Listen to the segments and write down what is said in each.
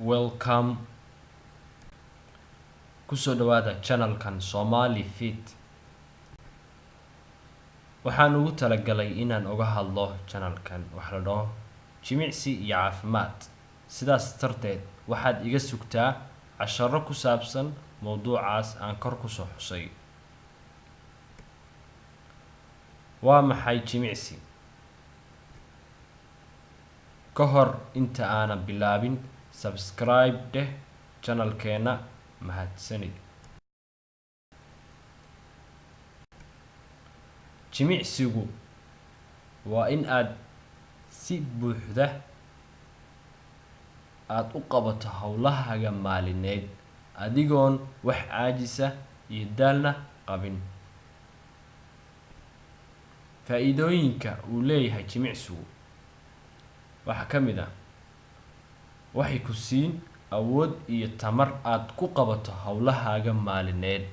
Welcome, kusoo dhawaada channelkan Somali Fit. Waxaan ugu talagalay inaan uga hadlo channelkan wax la dhaho jimicsi iyo caafimaad. Sidaas darteed waxaad iga sugtaa casharo ku saabsan mowduucaas aan kor kusoo xusay. Waa maxay jimicsi? Ka hor inta aanan bilaabin, subscribe dheh channelkeena. Mahadsanid. Jimicsigu waa in aad si buuxda aad u qabato howlahaaga maalineed adigoon wax caajisa iyo daalna qabin. Faa-iidooyinka uu leeyahay jimicsigu waxaa ka mid ah: waxay ku siin awood iyo tamar aad ku qabato howlahaaga maalineed.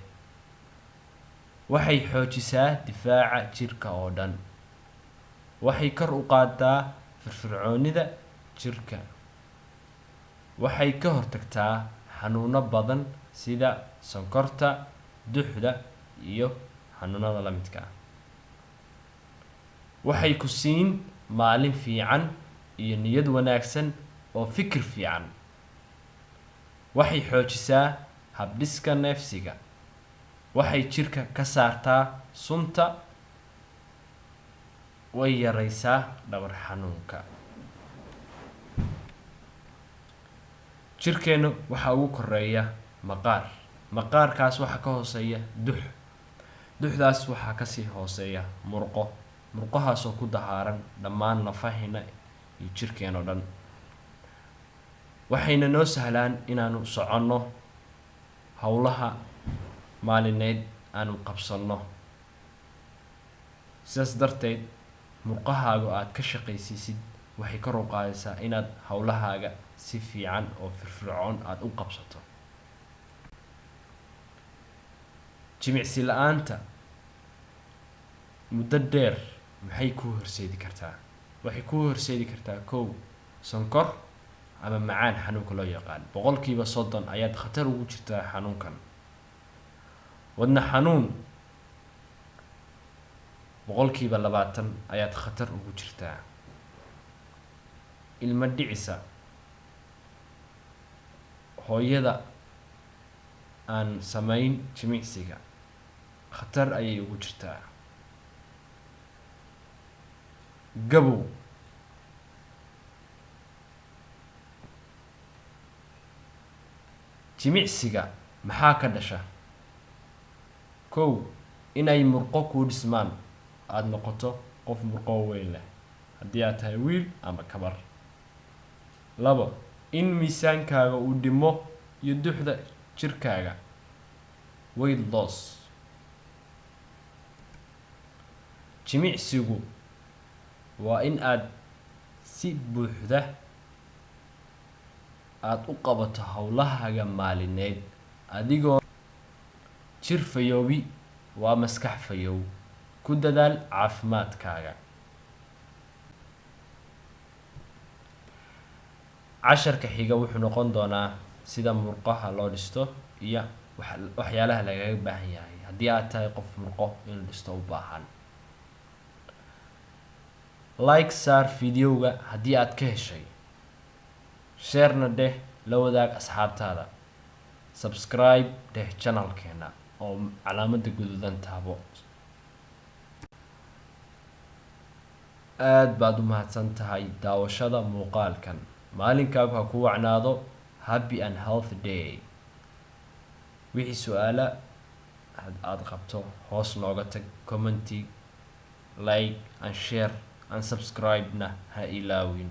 Waxay xoojisaa difaaca jirka oo dhan. Waxay kor u qaadaa firfircoonida jirka. Waxay ka hortagtaa xanuuno badan sida sonkorta, duxda iyo xanuunada la midka ah. Waxay ku siin maalin fiican iyo niyad wanaagsan oo fikir fiican. Waxay xoojisaa habdhiska neefsiga. Waxay jirka ka saartaa sunta. Way yareysaa dhabar xanuunka. Jirkeenu waxaa ugu koreeya maqaar. Maqaarkaas waxaa ka hooseeya dux. Duxdaas waxaa kasii hooseeya murqo. Murqahaasoo ku dahaaran dhammaan lafaheena iyo jirkeena oo dhan. Waxayna noo sahlaan inaanu soconno, howlaha maalineed aanu qabsanno. Sidaas darteed murqahaaga aad ka shaqaysiisid waxay kor u qaadaysaa inaad howlahaaga si fiican oo firfircoon aada u qabsato. Jimicsi la-aanta muddo dheer maxay kuu horseedi kartaa? Waxay kuu horseedi kartaa kow, sonkor ama macaan xanuunka loo yaqaan. 30% ayaad khatar ugu jirtaa xanuunkan. Wadna xanuun 20% ayaad khatar ugu jirtaa. Ilmo dhicisa, hooyada aan sameyn jimicsiga khatar ayay ugu jirtaa. Gabow. Jimicsiga maxaa ka dhasha? Kow, inay murqo kuu dhismaan, aada noqoto qof murqo weyn leh haddii aad tahay wiil ama kabar. Labo, in miisaankaaga uu dhimo iyo duxda jirkaaga, weight loss. Jimicsigu waa in aad si buuxda aada u qabato howlahaaga maalineed adigoo jir fayoobi waa maskax fayow. Ku dadaal caafimaadkaaga. Casharka xiga wuxuu noqon doonaa sida murqaha loo dhisto iyo waxyaalaha lagaga baahan yahay haddii aad tahay qof murqo inuu dhisto u baahan. Like saar videoga haddii aad ka heshay, sharena dheh, la wadaag asxaabtaada, subscribe dheh channelkeena oo calaamadda guduudan taabo. Aad baad u mahadsan tahay daawashada muuqaalkan. Maalinkaagu ha ku wacnaado. Happy and healthy day. Wixii su-aala aad qabto hoos nooga tag commenti. Like and share and subscribe na ha ilaawin.